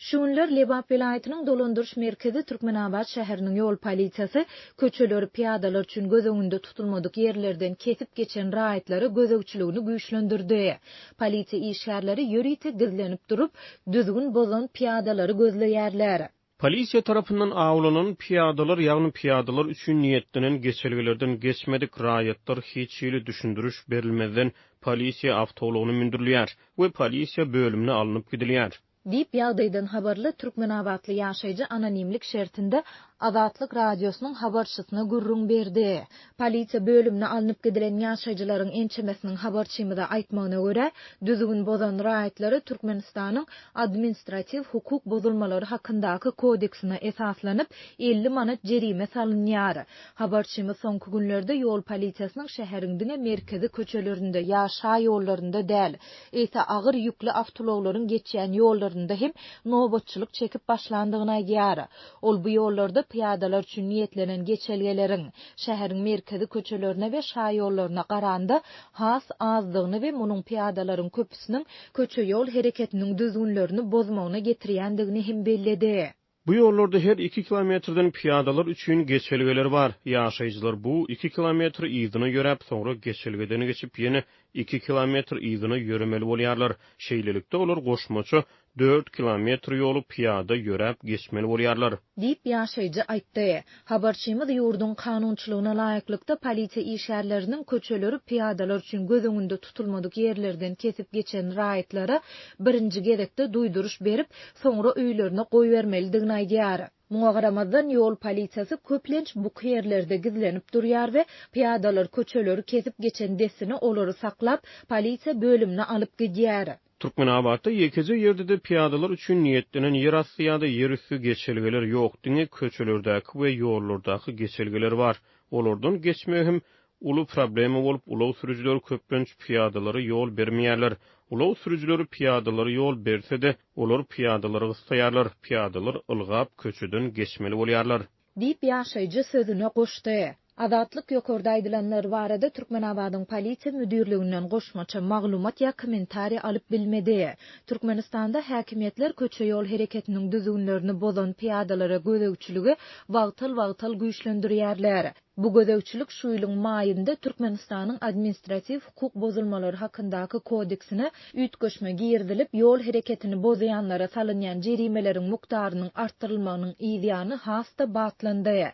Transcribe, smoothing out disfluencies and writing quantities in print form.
Şu günler Lebap welaýatynyň dolandyryş merkezi Türkmenabat şäheriniň ýol polisiýasy köçeleri pyýadalar üçin göz öňünde tutulmadyk ýerlerden kesip geçen raýatlara gözegçiligini güýçlendirdi. Polisiýa işgärleri ýörite gizlenip durup, düzgün bozan pyýadalary gözleýärler. Polisiýa tarapyndan awlanan pyýadalar, ýagny pyýadalar üçin niýetlenen geçelgelerden geçmedik raýatlar hiç hili düşündiriş berilmezden polisiýa awtoulagyna mündürilýär we polisiýa bölümine alnyp gidilýär. Diýip, ýagdaýdan habarly türkmenabatly ýaşaýjy anonimlik şertinde Azatlyk Radiosynyň habarçysyna gürrüň berdi. Polisiýa bölümine alnyp gidilen ýaşaýjylaryň ençemesiniň habarçymyza aýtmagyna görä, düzgün bozan raýatlara Türkmenistanyň Administratiw hukuk bozulmalary hakyndaky kodeksine esaslanyp, 50 manat jerime salynýar. Habarçymyz soňky günlerde ýol polisiýasynyň şäheriň diňe merkezi köçelerinde ýa şaýollarynda däl, eýse agyr ýükli awtoulaglaryň geçýän ýollarynda hem nobatçylyk çekip başlandygyny aýdýar. Ol bu ýollarda pyýadalar üçin niýetlenen geçelgeleriň, şäheriň merkezi köçelerine we şaýollaryna garanda has azdygyny we munuň pyýadalaryň köpüsiniň köçe-ýol hereketiniň düzgünlerini bozmagyna getirýändigini hem belledi. Bu ýollarda her iki kilometrden pyýadalar üçin geçelgeler bar. Ýaşaýjylar bu iki kilometr yzyna ýöräp, soňra geçelgeden geçip ýene iki kilometr yzyna ýöremeli bolýarlar. Şeýlelikde, olar goşmaça dört kilometr ýoly pyýada ýöräp geçmeli bolýarlar. Diýip, ýaşaýjy aýtdy. Habarçymyz ýurduň kanunçylygyna laýyklykda, polisiýa işgärleriniň köçeleri pyýadalar üçin göz öňünde tutulmadyk ýerlerden kesip geçen raýatlara birinji gezekde duýduryş berip, soňra öýlerine goýbermelidigini aýdýar. Muňa garamazdan, ýol polisiýasy köplenç buky ýerlerde gizlenip durýar we pyýadalar köçeleri kesip geçen dessine olary saklap, polisiýa bölümine alyp gidýär. Türkmenabatda ýekeje ýerde-de pyýadalar üçin niýetlenen ýerasty ýa-da ýerüsti geçelgeler ýok, diňe köçelerdäki we ýollardaky geçelgeler bar. Olardan geçmek hem uly problema bolup, ulag sürüjileri köplenç pyýadalara ýol bermeýärler. Ulag sürüjileri pyýadalara ýol berse-de, olar pyýadalary gyssaýarlar, pyýadalar ylgap köçeden geçmeli bolýarlar. Diýip, ýaşaýjy sözüne goşdy. Azatlyk ýokarda aýdylanlar barada Türkmenabadyň Polisiýa müdirliginden goşmaça maglumat ýa kommentariý alyp bilmedi. Türkmenistanda häkimiýetler köçe-ýol hereketiniň düzgünlerini bozan pyýadalara gözegçiligi wagtal-wagtal güýçlendirýärler. Bu gözegçilik şu ýylyň maýynda Türkmenistanyň Administratiw hukuk bozulmalary hakyndaky kodeksine üýtgeşme girizilip, ýol hereketini bozýanlara salynýan jerimeleriň mukdarynyň artdyrylmagynyň yzýany has-da batlandy.